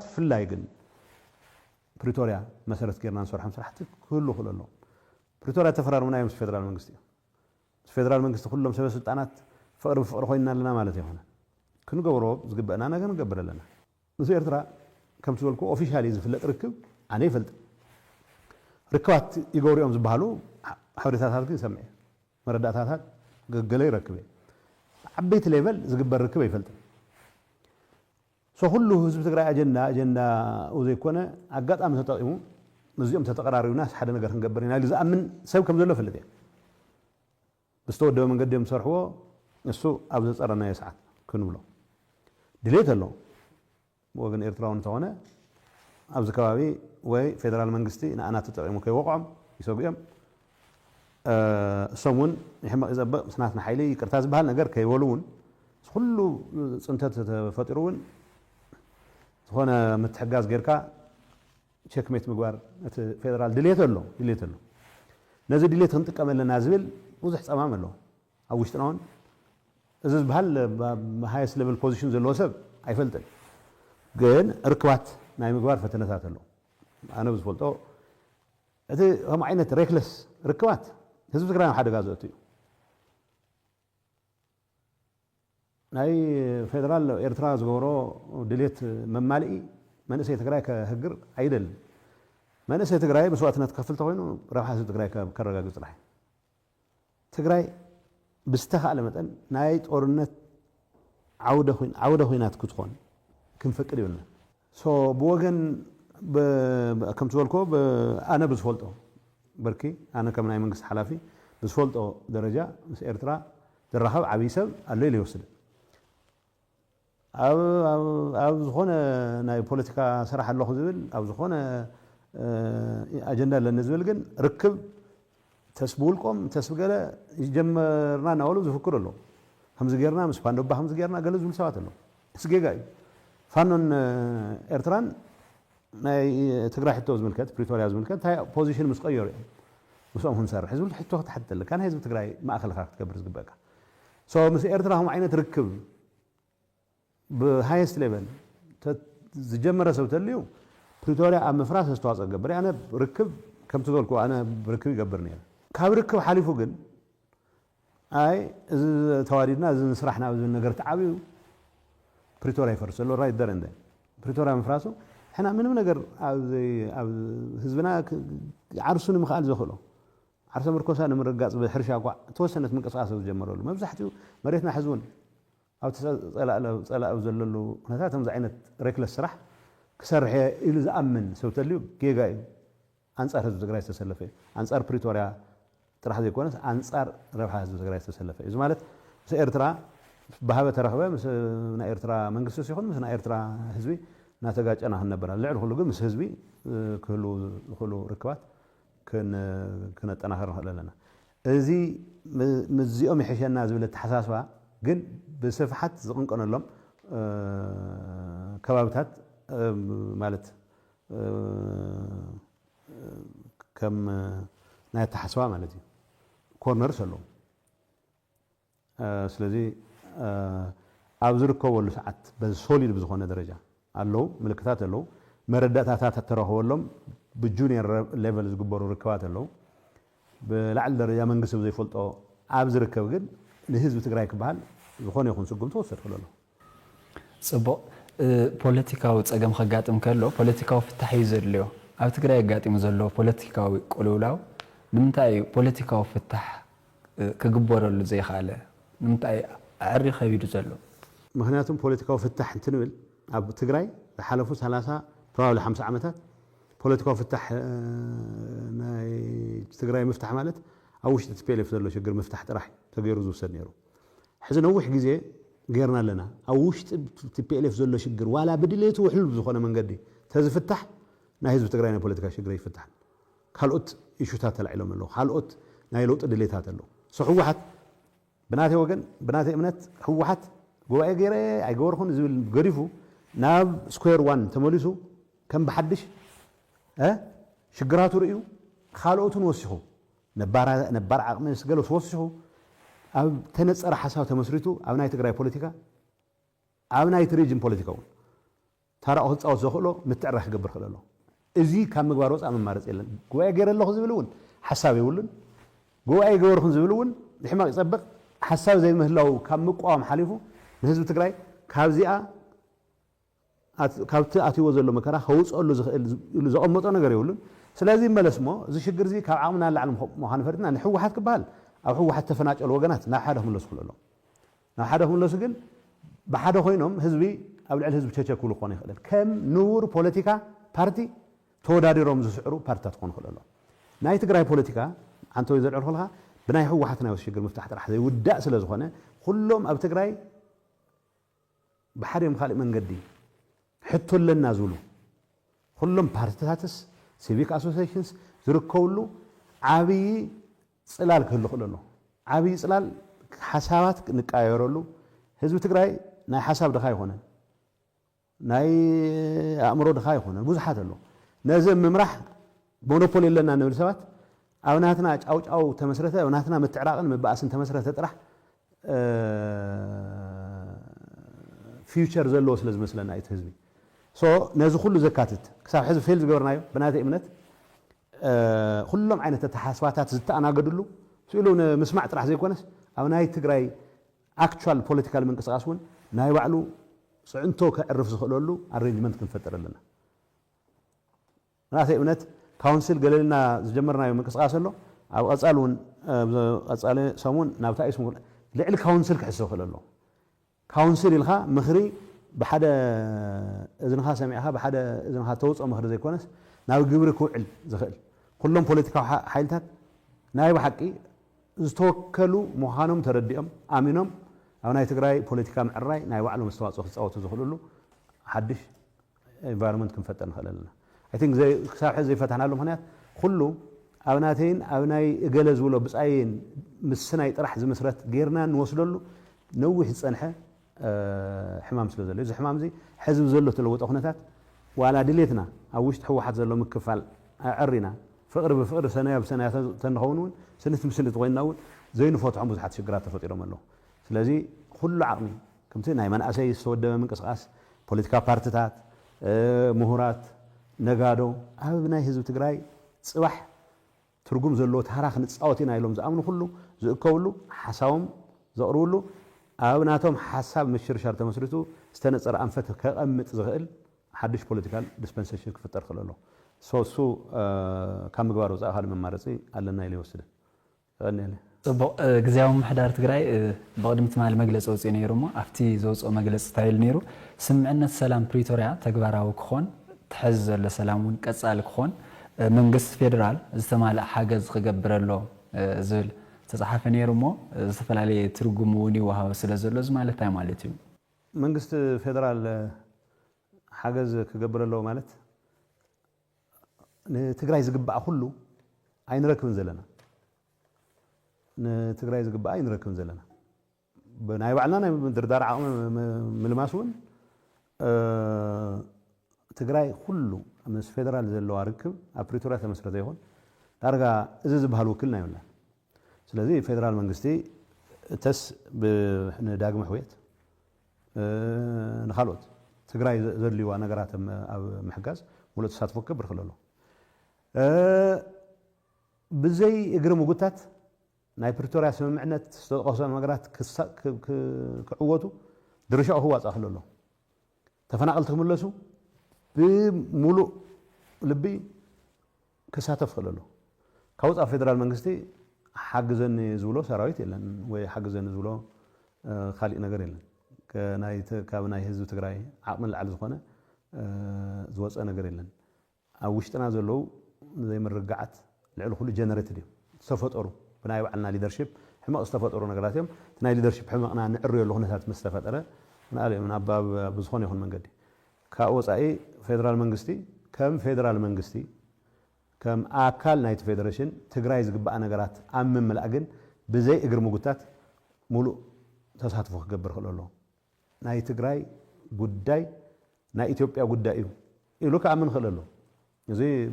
ብፍላይ ግን ፕሪቶርያ መሰረት ጌርና ንሰርሖም ስራሕቲ ክህሉ ክእሉ ኣለዎም። ፕሪቶርያ ተፈራርምናዮ ምስ ፌደራል መንግስቲ እዩ። ምስ ፌደራል መንግስቲ ኩሎም ሰበ ስልጣናት ፍቕሪ ብፍቕሪ ኮይንና ኣለና ማለት ኣይኮነ። ክንገብሮ ዝግበአና ነገር ንገብር ኣለና። ምስ ኤርትራ ከምቲ ዝበልኩ ኦፊሻሊ ዝፍለጥ ርክብ ኣነ ይፈልጥ። ርክባት ይገብሩ እዮም ዝበሃሉ ሓበሬታታት ግን ይሰምዕ እየ። መረዳእታታት ገለ ይረክብ እየ። ዓበይቲ ሌቨል ዝግበር ርክብ ኣይፈልጥን። ሶ ኩሉ ህዝቢ ትግራይ ኣጀንዳ ኣጀንዳኡ ዘይኮነ ኣጋጣሚ ተጠቂሙ ምስዚኦም ተተቀራሪብና ሓደ ነገር ክንገብር ኢና ኢሉ ዝኣምን ሰብ ከም ዘሎ ፈልጥ እየ። ብዝተወደበ መንገዲ እዮም ዝሰርሕዎ። እሱ ኣብ ዘፀረናዮ ሰዓት ክንብሎ ድሌት ኣሎ። ወገን ኤርትራዊ እንተኾነ ኣብዚ ከባቢ ወይ ፌደራል መንግስቲ ንኣና ተጠቂሙ ከይወቕዖም ይሰጉ እዮም። እሶም እውን ይሕመቕ ይፀብቕ ምስ ናትና ሓይሊ ይቅርታ ዝበሃል ነገር ከይበሉ እውን ኩሉ ፅንተት ተፈጢሩ እውን ዝኾነ ምትሕጋዝ ጌርካ ቸክሜት ምግባር እቲ ፌደራል ድሌት ኣሎ ድሌት ኣሎ። ነዚ ድሌት ክንጥቀም ኣለና ዝብል ብዙሕ ፀማም ኣሎ ኣብ ውሽጥና እውን። እዚ ዝበሃል ሃይስት ሌቨል ፖዚሽን ዘለዎ ሰብ ኣይፈልጥን፣ ግን ርክባት ናይ ምግባር ፈተነታት ኣሎ። ኣነ ብዝፈልጦ እቲ ከም ዓይነት ሬክለስ ርክባት ህዝቢ ትግራይ ናብ ሓደጋ ዘእቱ እዩ። ናይ ፌደራል ኤርትራ ዝገብሮ ድሌት መማልኢ መንእሰይ ትግራይ ከህግር ኣይደልን። መንእሰይ ትግራይ መስዋእትነት ክከፍል ተኮይኑ ረብሓ ህዝቢ ትግራይ ከረጋግፅ ጥራሕ እዩ። ትግራይ ብዝተኻእለ መጠን ናይ ጦርነት ዓውደ ኩናት ክትኾን ክንፈቅድ ይብልና። ብወገን ከምቲ ዝበልኮ ኣነ ብዝፈልጦ ብርኪ ኣነ ከም ናይ መንግስቲ ሓላፊ ብዝፈልጦ ደረጃ ምስ ኤርትራ ዝራኸብ ዓብዪ ሰብ ኣሎ ኢለ ይወስድ። ኣብ ዝኾነ ናይ ፖለቲካ ስራሕ ኣለኹ ዝብል ኣብ ዝኾነ ኣጀንዳ ኣለኒ ዝብል ግን ርክብ ተስ ብውልቆም ተስ ብገለ ይጀመርና እናበሉ ዝፍክሩ ኣለዉ። ከምዚ ጌርና ምስ ፋኖባ ከምዚ ጌርና ገለ ዝብሉ ሰባት ኣለዉ። እስ ጌጋ እዩ። ፋኖን ኤርትራን ናይ ትግራይ ሕቶ ዝምልከት ፕሪቶርያ ዝምልከት እንታይ ፖዚሽን ምስ ቀየሩ እዮም ምስኦም ክንሰርሕ ዝብል ሕቶ ክትሓትት ኣለካ። ናይ ህዝቢ ትግራይ ማእኸልካ ክትገብር ዝግበእካ። ሶ ምስ ኤርትራ ከምኡ ዓይነት ርክብ ብሃየስት ሌቨል ዝጀመረ ሰብ ተልዩ ፕሪቶርያ ኣብ ምፍራስ ኣስተዋፅኦ ክገብር ኣነ ርክብ ከምቲ ዘልኩ ኣነ ርክብ ይገብር ነይረ። ካብ ርክብ ሓሊፉ ግን ኣይ እዚ ተዋዲድና እዚ ንስራሕ ናብ ዝብል ነገር ተዓብዩ ፕሪቶርያ ይፈርስ ዘሎ ራይት ደር እንደ ፕሪቶርያ ምፍራሱ ሕና ምንም ነገር ኣብ ህዝብና ዓርሱ ንምኽኣል ዘኽእሎ ዓርሰ ምርኮሳ ንምርጋፅ ብሕርሻ ኳዕ ተወሰነት ምንቅስቃስ ዝጀመረሉ መብዛሕትኡ መሬትና ሕዝውን ኣብቲ ፀላእ ዘለሉ ኩነታት ከምዚ ዓይነት ሬክለስ ስራሕ ክሰርሕ ኢሉ ዝኣምን ሰብ ተልዩ ጌጋ እዩ። ኣንፃር ህዝቢ ትግራይ ዝተሰለፈ እዩ። ኣንፃር ፕሪቶርያ ጥራሕ ዘይኮነስ ኣንፃር ረብሓ ህዝቢ ትግራይ ዝተሰለፈ እዩ። እዚ ማለት ምስ ኤርትራ ብሃበ ተረኽበ ምስ ናይ ኤርትራ መንግስቲ ይኹን ምስ ናይ ኤርትራ ህዝቢ እናተጋጨና ክንነብር ልዕሊ ኩሉ ግን ምስ ህዝቢ ክህሉ ዝኽእሉ ርክባት ክነጠናኸር ንኽእል ኣለና። እዚ ምስዚኦም ይሕሸና ዝብል ኣተሓሳስባ ግን ብስፍሓት ዝቕንቀነሎም ከባብታት ማለት ከም ናይ ኣተሓስባ ማለት እዩ ኮርነርስ ኣለዉ። ስለዚ ኣብ ዝርከበሉ ሰዓት በዚ ሶሊድ ብዝኾነ ደረጃ ኣለዉ ምልክታት ኣለዉ መረዳእታታት ተረኽበሎም ብጁኒየር ሌቨል ዝግበሩ ርክባት ኣለዉ። ብላዕሊ ደረጃ መንግስቲ ብዘይፈልጦ ኣብ ዝርከብ ግን ንህዝቢ ትግራይ ክበሃል ዝኾነ ይኹን ስጉምቲ ወሰድኩሉ ኣሎ። ፅቡቕ ፖለቲካዊ ፀገም ከጋጥም ከሎ ፖለቲካዊ ፍታሕ እዩ ዘድልዮ። ኣብ ትግራይ ኣጋጢሙ ዘሎ ፖለቲካዊ ቅልውላው ንምንታይ እዩ ፖለቲካዊ ፍታሕ ክግበረሉ ዘይከኣለ? ንምንታይ ኣዕሪ ከቢዱ ዘሎ? ምክንያቱም ፖለቲካዊ ፍታሕ እንትንብል ኣብ ትግራይ ዝሓለፉ ሰላሳ ፕሮባብሊ ሓምሳ ዓመታት ፖለቲካዊ ፍታሕ ናይ ትግራይ ምፍታሕ ማለት ኣብ ውሽጢ ቲ ፒ ኤል ኤፍ ዘሎ ሽግር ምፍታሕ ጥራሕ ተገይሩ ዝውሰድ ነይሩ። ሕዚ ነዊሕ ግዜ ገይርና ኣለና። ኣብ ውሽጢ ቲ ፒ ኤል ኤፍ ዘሎ ሽግር ዋላ ብድሌቱ ውሕሉል ብዝኾነ መንገዲ ተዝፍታሕ ናይ ህዝቢ ትግራይ ናይ ፖለቲካ ሽግር ኣይፍታሕን። ካልኦት ኢሹታት ተላዒሎም ኣለዉ። ካልኦት ናይ ለውጢ ድሌታት ኣለዉ። ሶ ህወሓት ብናተይ ወገን ብናተይ እምነት ህወሓት ጉባኤ ገይረ ኣይገበርኩን ዝብል ገዲፉ ናብ ስኩዌር ዋን ተመሊሱ ከም ብሓድሽ ሽግራቱ ርእዩ ካልኦትን ወሲኹ ነባር ዓቕሚ ስገለስ ወሲኹ ኣብ ተነፀረ ሓሳብ ተመስሪቱ ኣብ ናይ ትግራይ ፖለቲካ ኣብ ናይቲ ሪጅን ፖለቲካ እውን ታራኡ ክፃወት ዘኽእሎ ምትዕራይ ክገብር ክእል ኣሎ። እዚ ካብ ምግባር ወፃእ መማረፂ የለን። ጉባኤ ገይረ ኣለኹ ዝብል እውን ሓሳብ የብሉን። ጉባኤ ገበርኹን ዝብል እውን ሕማቕ ይፀብቕ። ሓሳብ ዘይምህላው ካብ ምቋም ሓሊፉ ንህዝቢ ትግራይ ካብዚኣ ኣት- ካብቲ ኣትይዎ ዘሎ መከራ ከውፅኣሉ ዝኽእል ኢሉ ዘቐመጦ ነገር የብሉን። ስለዚ ይመለስ እሞ እዚ ሽግር እዚ ካብ ዓቕምና ንላዕሊ ምዃ- ምዃኑ ፈሊጥና ንህወሓት ክበሃል ኣብ ህወሓት ተፈናጨሉ ወገናት ናብ ሓደ ክምለሱ ክልእሎ ናብ ሓደ ክምለሱ ግን ብሓደ ኮይኖም ህዝቢ ኣብ ልዕሊ ህዝቢ ቸቸክ ክብሉ ክኾኑ ይኽእል። ከም ንቡር ፖለቲካ ፓርቲ ተወዳዲሮም ዝስዕሩ ፓርትታት ክኾኑ ይኽእል ኣሎ። ናይ ትግራይ ፖለቲካ ዓንተወይ ዘልዕል ከለካ ብናይ ህወሓት ናይ ሽግር ምፍታሕ ጥራሕ ዘይውዳእ ስለ ዝኾነ ኩሎም ኣብ ትግራይ ብሓደ እዮም ካልእ መንገዲ ሕቶ ኣለና ዝብሉ ኩሎም ፓርትታትስ ሲቪክ ኣሶሲሽንስ ዝርከብሉ ዓብዪ ፅላል ክህሉ ክእል ኣሎ። ዓብዪ ፅላል ሓሳባት ንቀያየረሉ ህዝቢ ትግራይ ናይ ሓሳብ ድኻ ኣይኮነን፣ ናይ ኣእምሮ ድኻ ኣይኮነን፣ ብዙሓት ኣሎ። ነዚ ምምራሕ ሞኖፖል የለና ንብል ሰባት ኣብ ናትና ጫውጫው ተመስረተ፣ ኣብ ናትና ምትዕራቕን ምባእስን ተመስረተ ጥራሕ ፊውቸር ዘለዎ ስለ ዝመስለና እቲ ህዝቢ ሶ ነዚ ኩሉ ዘካትት ክሳብ ሕዚ ፌል ዝገበርናዮ ብናተይ እምነት ኩሎም ዓይነት ኣተሓሳስባታት ዝተኣናገድሉ ስኢሉ ንምስማዕ ጥራሕ ዘይኮነስ ኣብ ናይ ትግራይ ኣክቹዋል ፖለቲካል ምንቅስቃስ እውን ናይ ባዕሉ ፅዕንቶ ከዕርፍ ዝኽእለሉ ኣሬንጅመንት ክንፈጥር ኣለና። ናተይ እምነት ካውንስል ገለልና ዝጀመርናዮ ምንቅስቃስ ኣሎ። ኣብ ቀፃል እውን ቀፃሊ ሰሙን ናብታ ኢስሙር ልዕሊ ካውንስል ክሕሰብ ክእል ኣሎ። ካውንስል ኢልካ ምኽሪ ብሓደ እዝንኻ ሰሚዕኻ ብሓደ እዝንኻ ተውፅኦ ምኽሪ ዘይኮነስ ናብ ግብሪ ክውዕል ዝኽእል ኩሎም ፖለቲካዊ ሓይልታት ናይ ብሓቂ ዝተወከሉ ምዃኖም ተረዲኦም ኣሚኖም ኣብ ናይ ትግራይ ፖለቲካ ምዕራይ ናይ ባዕሎም ኣስተዋፅኦ ክፃወቱ ዝኽእልሉ ሓድሽ ኤንቫይሮንመንት ክንፈጥር ንኽእል ኣለና። I think ክሳብ ሕዚ ዘይፈታሕናሉ ምኽንያት ኩሉ ኣብ ናተይን ኣብ ናይ እገለ ዝብሎ ብፃየይን ምስናይ ጥራሕ ዝምስረት ጌርና ንወስደሉ ነዊሕ ዝፀንሐ ሕማም ስለ ዘሎ እዚ ሕማም እዚ ሕዚ ብዘሎ ተለወጠ ኩነታት ዋላ ድሌትና ኣብ ውሽጢ ህወሓት ዘሎ ምክፋል ኣዕሪና ፍቕሪ ብፍቕሪ ሰነያ ብሰነያ ተንኸውን እውን ስንት ምስልት ኮይንና እውን ዘይንፈትሖም ብዙሓት ሽግራት ተፈጢሮም ኣለዉ። ስለዚ ኩሉ ዓቕሚ ከምቲ ናይ መናእሰይ ዝተወደበ ምንቅስቃስ ፖለቲካ ፓርትታት ምሁራት ነጋዶ ኣብ ናይ ህዝቢ ትግራይ ፅባሕ ትርጉም ዘለዎ ታራ ክንፃወት ኢና ኢሎም ዝኣምኑ ኩሉ ዝእከብሉ ሓሳቦም ዘቕርብሉ ኣብ ናቶም ሓሳብ ምሽርሻር ተመስሪቱ ዝተነፀረ ኣንፈት ከቐምጥ ዝኽእል ሓድሽ ፖለቲካል ዲስፐንሴሽን ክፍጠር ክእል ኣሎ። ሶ እሱ ካብ ምግባር ወፃኢ ካልእ መማረፂ ኣለና ኢለ ይወስደ። የቐንየለይ። ፅቡቕ። ግዝያዊ ምምሕዳር ትግራይ ብቕድሚ ትማሊ መግለፂ ወፂኡ ነይሩ እሞ ኣብቲ ዘውፅኦ መግለፂ እንታይ ኢሉ ነይሩ? ስምምዕነት ሰላም ፕሪቶርያ ተግባራዊ ክኾን፣ እቲ ሕዚ ዘሎ ሰላም እውን ቀፃሊ ክኾን መንግስቲ ፌደራል ዝተማልእ ሓገዝ ክገብር ኣሎ ዝብል ዝተፃሓፈ ነይሩ እሞ ዝተፈላለየ ትርጉም እውን ይወሃቦ ስለ ዘሎ እዚ ማለት እንታይ ማለት እዩ? መንግስቲ ፌደራል ሓገዝ ክገብር ኣለዎ ማለት ንትግራይ ዝግባኣ ኩሉ ኣይንረክብን ዘለና። ንትግራይ ዝግባኣ ኣይንረክብን ዘለና። ብናይ ባዕልና ናይ ምድርዳር ዓቕሚ ምልማስ እውን ትግራይ ኩሉ ምስ ፌደራል ዘለዋ ርክብ ኣብ ፕሪቶርያ ተመስረተ ይኹን ዳርጋ እዚ ዝበሃል ውክልና የብላን። ስለዚ ፌደራል መንግስቲ እተስ ንዳግመ ሕውየት ንካልኦት ትግራይ ዘድልይዋ ነገራት ኣብ ምሕጋዝ ሙሉእ ተሳትፎ ክገብር ክእል ኣሎ። ብዘይ እግሪ ምጉታት ናይ ፕሪቶርያ ስምምዕነት ዝተጠቐሶ ነገራት ክዕወቱ ድርሻኡ ክዋፃእ ክእል ኣሎ። ተፈናቐልቲ ክምለሱ ብሙሉእ ልቢ ክሳተፍ ክእል ኣሎ። ካብ ወፃኢ ፌደራል መንግስቲ ሓግዘኒ ዝብሎ ሰራዊት የለን ወይ ሓግዘኒ ዝብሎ ካሊእ ነገር የለን። ካብ ናይ ህዝቢ ትግራይ ዓቕሚ ንላዕሊ ዝኾነ ዝወፀ ነገር የለን። ኣብ ውሽጥና ዘለዉ ዘይምርግጋዓት ልዕሊ ኩሉ ጀነሬትድ እዮም ዝተፈጠሩ ብናይ ባዕልና ሊደርሺፕ ሕመቕ ዝተፈጠሩ ነገራት እዮም። እቲ ናይ ሊደርሺፕ ሕመቕና ንዕርየሉ ኩነታት ምስ ተፈጠረ ንኣልዮም ናብ ብዝኾነ ይኹን መንገዲ ካብ ወፃኢ ፌደራል መንግስቲ ከም ፌደራል መንግስቲ ከም ኣካል ናይቲ ፌደሬሽን ትግራይ ዝግባኣ ነገራት ኣብ ምምላእ ግን ብዘይ እግሪ ምጉታት ሙሉእ ተሳትፎ ክገብር ክእል ኣሎ። ናይ ትግራይ ጉዳይ ናይ ኢትዮጵያ ጉዳይ እዩ ኢሉ ክኣምን ክእል ኣሎ። እዚ